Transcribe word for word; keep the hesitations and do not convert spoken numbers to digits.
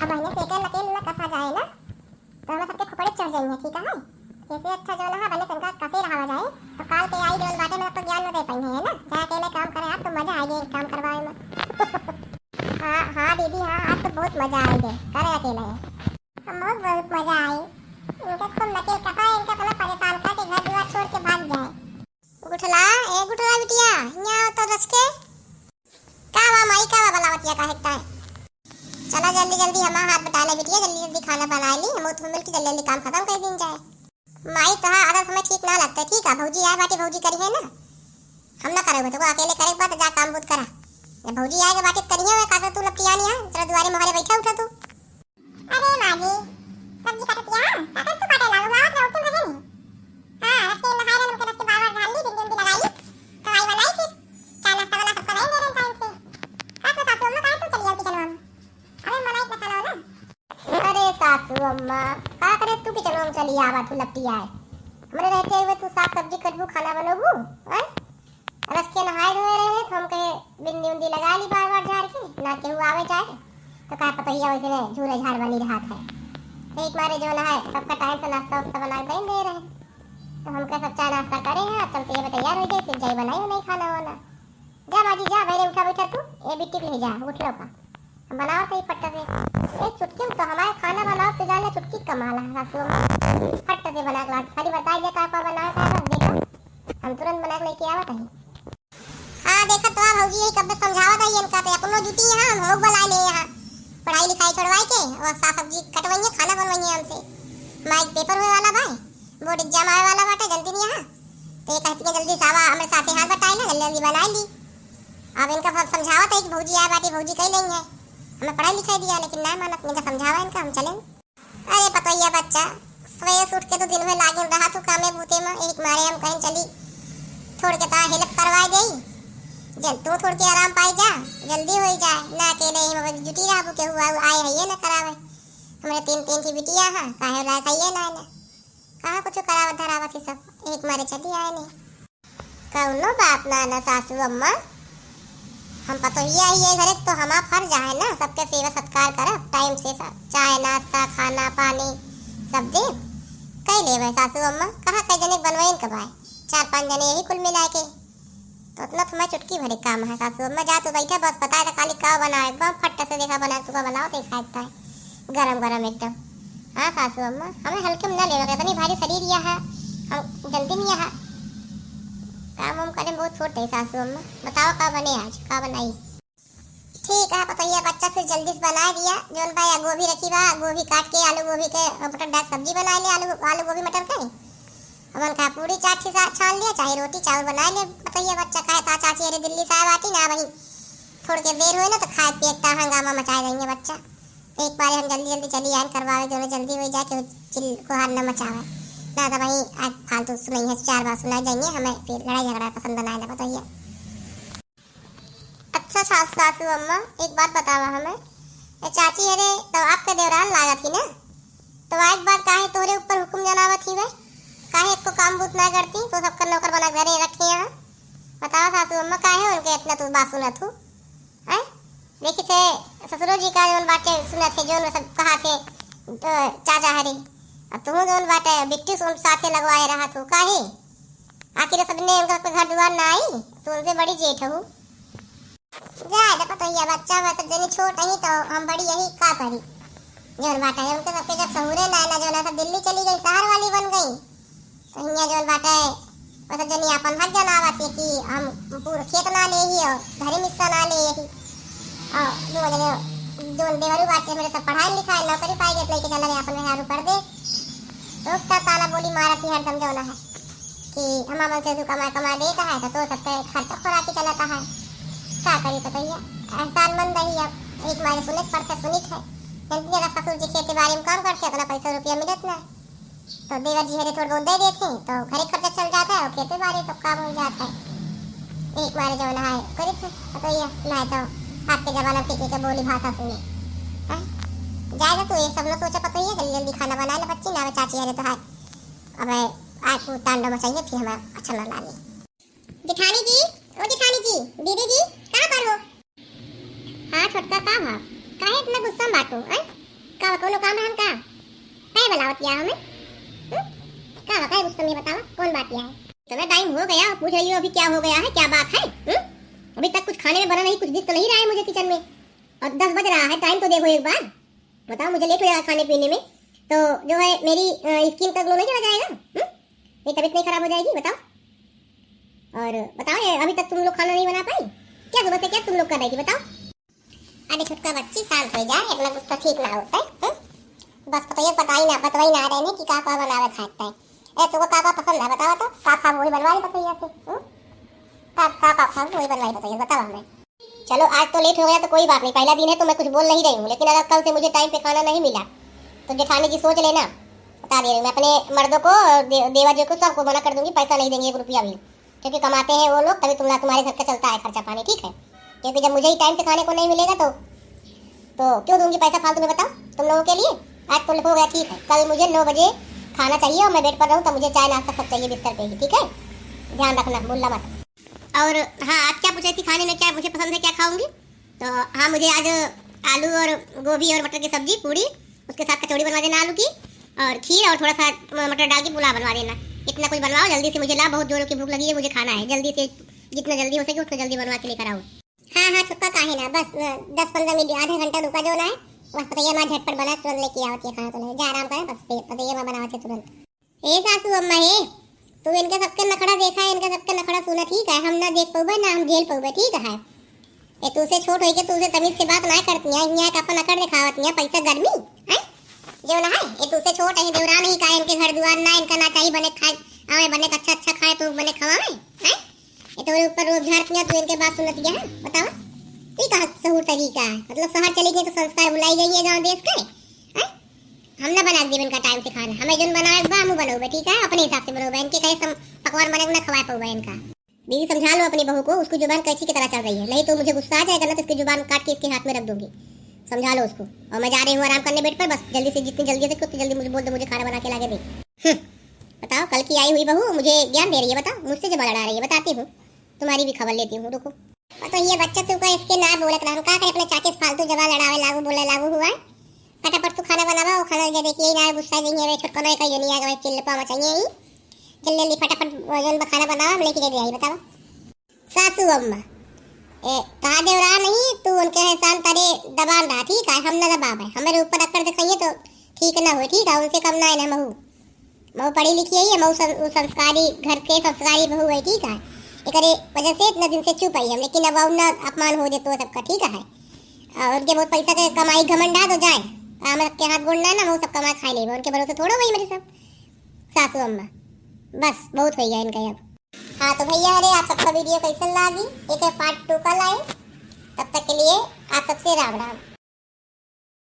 अब बहिने से एके लकेल न कसा जाए ना, तो हमें सबके खोपड़े चढ़ जाइए, ठीक है? ऐसे अच्छा जो ना है, बहिने से इनका कसे रहा जाए, तो काल के आई जौन बाटे में तो ज्ञान न दे पाई है ना, जाके मैं काम करे, आज तो मजा आ गया काम करवाए में। हाँ, हाँ दीदी, हाँ, आज तो बहुत मजा आ गया, करे अकेले। हम बहुत, बहुत मजा आई। इनका खूब नकेल कसा है, इनका इतना परेशान करके घर द्वार छोड़ के भाग जाए। गुठला, ए गुठला बिटिया, हियाँ आओ तो रस के। का बा माई, का बा बलावतिया, का हेकता है? चला जल्दी जल्दी हमार हाथ बटा ले बिटिया, जल्दी जल्दी खाना बनाए ली, हम तुम मिलके जल्दी जल्दी काम खतम कर दिन जाए। माई तोहार आदत हमें ठीक ना लगता है, ठीक है? भौजी आए बाटी, भौजी करी है ना, हम ना करे, तो अकेले करे के बाद जा काम बूत करा। जब भौजी आए के बाटी करी है, का तू लपटियानी है, तेरा दुआरे मोहरे बैठा उठा तू। अरे माँ जी, सब्जी काटत या? का करत तू काटे लागो? आवत रहो, तुम रहे नहीं। हाँ, रस के नहाए रहन के, रस के बार बार झाड़ ली, बिंदी उंदी लगाई, तो आई बनाई फिर। चाय नाश्ता वाला सबका नहीं दे रहे टाइम से। का बताओ, तुम लोग काहे तू चली आओ किचन में? अरे मनाई इतना खाना हो ना। अरे सासू अम्मा, का करे तू किचन में चली आवा तू लपटी आए? हमरे रहते हुए तू साग सब्जी कटबू, खाना बनोबू, हैं? रस के नहाए धोए रहे हैं, तो हम कहे बिंदी उंदी लगा ली बार बार झाड़ के, ना केहू आवे जाए, तो कहा पतोहिया वैसे में झूरे झाड़ बनी रहत है। तो एक मारे जो ना है, सबका टाइम से नाश्ता वास्ता बना के दे रहे हैं। तो हम कहे सब चाय नाश्ता करे हैं, अब चलते ये तैयार हो जाए, फिर जाई बनाई नहीं खाना वाना। जा बाजी जा, भैरे उठा बैठा तू, ए बिट्टी के ले जा, उठ लो का। बनाओ तो ही फट्टा से। एक चुटकी में तो हमारे खाना बनाओ तो जाने चुटकी कमाला है सासू अम्मा। फट्टा से बना के लाती। खाली बता दिया का का बनाओ का बस देखो। हम तुरंत बना के लेके आवत हई। हाँ देखत तो भौजी यही कब समझावत है इनका तो अपनो जुटी यहाँ हम होग बुला ले यहाँ। पढ़ाई लिखाई छोड़वाई के और साग सब्जी कटवाइए खाना बनवाइए हमसे। माइक पेपर होए वाला भाई। बोर्ड एग्जाम आवे वाला बाटे, जल्दी नहीं यहाँ। तो ये कहती है, "जल्दी से आवा, हमरे साथे हाथ बटाई ना, जल्दी जल्दी बनाई ली।" अब इनका सब समझावत है कि भौजी आए बाटी, भौजी कही नहीं है, हमें पढ़ाई लिखाई दिया, लेकिन नहीं मानत। इनका समझावा इनका, हम चलें। अरे पतोहिया बच्चा, सवेरे से उठ के तो दिन भर लागिन रहा तू कामे बूते में, एक मारे हम कहीं चली थोड़ के ता हेल्प करवा दे, जल तू थोड़ के आराम पाई जा, जल्दी हो जाए ना, अकेले ही मगर जुटी रहबू, केहू आए है ये ना करावे। हमरे तीन तीन की बिटिया है, काहे लायक है ये ना, ना। कहाँ कुछ करावत धरावत ही सब, एक मारे चली आए ने। कौनो बात ना ना सासू अम्मा, हम पतोहिया ही है घरे, तो हमार फर्ज है ना सबके सेवा सत्कार करब, टाइम से सब चाय नाश्ता खाना पानी सब देब। कई लेबे सासू अम्मा, कहाँ कई जने बनवाइन के बाय, चार पाँच जने यही कुल मिला के। तो उतना तो मैं चुटकी भरे काम है सासू अम्मा, जा तू बैठा बस, बताए तो खाली का बनाए, एकदम फट से देखा बना, तू का बनाओ तो खाए है गरम गरम एकदम। हाँ सासू अम्मा, हमें हल्के में ना लेवे के, इतनी भारी शरीर या है, हम जल्दी नहीं है। काम हम करे बहुत छोट है सासू अम्मा। बताओ का बने आज, का बनाई? ठीक है पतोहिया बच्चा, फिर जल्दी से बना दिया। जौन बा या गोभी रखी बा, गोभी काट के आलू गोभी के मटर डाल सब्जी बना ले, आलू आलू गोभी मटर के। हमन का पूरी चाट ही सा-, छान लिया, चाहे रोटी चावल बना ले पतोहिया बच्चा। काहे ता चाची अरे दिल्ली से आए बाटी ना वही, थोड़ के देर होए ना तो खाए पिए का हंगामा मचाए देंगे बच्चा। तो एक बार हम जल्दी जल्दी चली आए करवावे, जौन जल्दी हो जाए, केहू चिल कोहार न मचावे ना। तो वही आज फालतू सुनाई है, चार बार सुनाई जाएंगे, हमें फिर लड़ाई झगड़ा पसंद ना आए पतोहिया। अच्छा सा-, सासू अम्मा, एक बात बतावा हमें, ए चाची, अरे तो आपके देवरान लागत ही ना, तो एक बात काहे तोहरे ऊपर हुक्म जनावत ही वे? काहे एको काम बूत ना करती? तो सबकर नौकर बना घरे रखे यहाँ। बतावा सासू अम्मा, काहे उनके इतना तू बात सुनत हूँ? हैं? देखी थे ससुरो जी का जौन बाटे सुनत है, जौन सब कहा थे, अ, चाचा हरे, अब तू जौन बाटे बिट्टी सुन साथे लगवाए रहा तू, काहे? आखिर सबने उनका कोई घर दुआर ना आई, तू उनसे बड़ी जेठ हूँ। जाए दे पतोहिया बच्चा, वह सब जनी छोट ही तो हम बड़ी यही का करी। जौन बाटे उनके सबके जब सहूरे ना, ना जौन है सब दिल्ली चली गई, शहर वाली बन गई। तो हियाँ जौन बाटे, वह सब जनी आपन हक जनावत है कि हम पूरा खेत ना ले ही और घरे में हिस्सा ना ले ही। और दो जने जौन देवरू बाटे मेरे सब पढ़ाई लिखाई नौकरी पाई गए, लेके चला गया अपन मेहरारू परदेस। तो उसका ताना बोली मारत ही हरदम जौन है। कि हमार मन से तू कमा कमा देता है, तो, तो सबके खर्चा खोराकी चलता है। का करी पतोहिया, एहसान मंद रही, अब एक मारे सुने के पड़ता, सुनित है। जल्दी जरा ससुर जी खेती बाड़ी में काम करते, उतना पैसा रुपया मिलत ना, तो देवर जी हरे थोड़ा बहुत दे देते, तो घरे खर्चा चल जाता है और खेती बाड़ी सब काम हो जाता है। एक मारे जौन है करित है पतोहिया, ना तो आज के जमाना में के, के बोली भाषा सुने। हैं? जाए ना तू, ये सब ना सोचा पतोहिया, जल्दी जल्दी खाना बना ले बच्ची, ना चाची हरे तो है। अबे आज वो तांडव मचाइए, फिर हमें अच्छा ना लागे। जेठानी जी, ओ जेठानी जी, दीदी जी, कहाँ पर हो? हाँ छोटका, का भा? काहे इतना गुस्सा में बाटू, हैं? का बा, कौनो काम रहन का? काहे बुलावत किया हमें? हम्म? का बा, काहे गुस्सा में बतावा, कौन बात किया है? इतना टाइम हो गया, पूछ रही हो अभी क्या हो गया है, क्या बात है? हम्म? अभी तक कुछ खाने में बना नहीं, कुछ दिख तो नहीं रहा है मुझे किचन में। और दस बज रहा है, टाइम तो देखो एक बार। बताओ, मुझे लेट हो जाएगा खाने पीने में, तो जो है मेरी, अ, स्किन का ग्लो नहीं चला जाएगा? हम्म? मेरी तबीयत नहीं खराब हो जाएगी? बताओ। और बताओ, ये अभी तक तुम लोग खाना नहीं बना पाई क्या? सुबह से क्या तुम लोग कर रही थी, बताओ? अरे छोटका बच्ची, शांत हो जा, इतना गुस्सा ठीक ना होता है, हम्म? बस पतोहिया पता ही ना, बतवाई ना रहे ने कि का का बनावे खाए के। ए, तुमको का का पसंद है, बतावा तो, का खाब वही बनवा ली पतोहिया से, हम्म? का, का, का खाब वही बनवा ली पतोहिया, बतावा हमें। चलो, आज तो लेट हो गया तो कोई बात नहीं, पहला दिन है तो मैं कुछ बोल नहीं रही हूँ, लेकिन अगर कल से मुझे टाइम पे खाना नहीं मिला तो जेठानी जी सोच लेना, बता दे रही हूँ मैं अपने मर्दों को और दे-, देवर जी को, सबको मना कर दूंगी, पैसा नहीं देंगे एक रुपया भी, क्योंकि कमाते हैं वो लोग, तभी तुम, तुम्हारे घर का चलता है खर्चा पानी, ठीक है? क्योंकि जब मुझे ही टाइम से खाने को नहीं मिलेगा तो, तो क्यों दूंगी पैसा फालतू में, बताओ? तुम लोगों के लिए आज तो हो गया, ठीक है, कल मुझे नौ बजे खाना चाहिए और मैं बेड पर रहूँ, तब मुझे चाय नाश्ता सब चाहिए बिस्तर पे ही, ठीक है? ध्यान रखना, भूलना मत। और हाँ, आप क्या पूछ रही थी, खाने में क्या मुझे पसंद है, क्या खाऊंगी? तो हाँ, मुझे आज आलू और गोभी और मटर की सब्जी, पूड़ी, उसके साथ कचौड़ी बनवा देना आलू की, और खीर और थोड़ा सा म-, मटर डाल के पुलाव बनवा देना। इतना कुछ बनवाओ, जल्दी से मुझे ला, बहुत जोरों की भूख लगी है, मुझे खाना है जल्दी से, जितना जल्दी हो सके उतना जल्दी बनवा के लेकर आओ। हाँ, हाँ, छोटका, काहे ना, बस, अ, दस पन्द्रह मिनट, आधा घंटा रुका जो ना है, बस पतोहिया माँ झटपट बना, तुरंत लेके आवत है खाना, तो ले जा, आराम करे, बस पे-, पतोहिया माँ बनावत है तुरंत। ए सासू अम्मा हे, तू इनके सबके नखड़ा देखा है, इनके सबके नखड़ा सुना, ठीक है? हम ना देख पउबे, ना हम झेल पउबे, ठीक है? ए, तू से छोट होइके तू से तमीज से बात ना करती है, हियाँ के अपन अकड़ दिखावत है, पैसा गर्मी, हैं? जो ना है, ए, तू से छोट है, देवरान ही का, इनके घर दुआर ना, इनका ना चाहिए बने खाए, आवे बने अच्छा अच्छा खाए, तू बने खवावे, हैं? ए, तोरे ऊपर रोब झाड़त है, तू इनके बात सुनत है, बतावा? ई कहाँ सहूर तरीका है? मतलब शहर चली गई तो संस्कार भुलाई गई है गाँव देश के, हैं? हम ना बना के देबे इनका टाइम से खाना, हमें जोन बनावे के बा, हमू बनउबे, ठीक है? अपने हिसाब से बनउबे, इनके कहे सम-, पकवान बने के ना खवाए पउबे इनका। दीदी, समझा लो अपनी बहू को, उसकी जुबान कैंची की तरह चल रही है, नहीं तो मुझे गुस्सा आ जाएगा ना, तो इसकी जुबान काट के इसके हाथ में रख दूंगी। समझा लो उसको। और मैं जा रही हूँ आराम करने बेड पर, बस जल्दी से, जितनी जल्दी हो सके उतनी जल्दी मुझे बोल दो, मुझे खाना बना के लाके दे। हम्म, बताओ, कल की आई हुई बहू मुझे ज्ञान दे रही है, बताओ, मुझसे जबान लड़ा रही है, बताती हूँ, तुम्हारी भी खबर लेती हूँ, रुको। और तो ये बच्चा तू का इसके ना बोलत रहा, हम का करे अपने चाची से फालतू जबान लड़ावे लागू, बोले लागू हुआ है। फटाफट तू खाना बनावा, वो खाना दे दे कि यही ना गुस्सा नहीं है, वे छोटका नहीं कहिए नहीं आगे, चिल्लपा मचाइए ही। जल्दी जल्दी फटाफट वो जौन बा खाना बनावा, हम लेके दे आई, बतावा। सासू अम्मा, ए, कहा देवरा नहीं, तू उनके एहसान तारे दबान रहा, ठीक है, हम ना दबावे, हमारे ऊपर अकड़ दिखाइए तो ठीक ना हो, ठीक है, उनसे कम ना है ना महू। मऊ पढ़ी लिखी है, मऊ सं-, उ संस्कारी, घर के संस्कारी बहू है, ठीक है। एकरे वजह से इतना दिन से चुप आई हम, लेकिन अब और ना अपमान हो जेतो सबका, ठीक है। और उनके बहुत पैसा के कमाई घमंड है तो जाए, काम के हाथ गोड़ ना, ना वो सब कमा खा लेबे, उनके भरोसे थोड़ो वही मेरे सब सासू अम्मा। बस बहुत हो गया इनका अब। हाँ तो भैया, अरे आप सबका वीडियो कैसन लागी, एक part two का लाए, तब तक के लिए आप सबसे राम राम।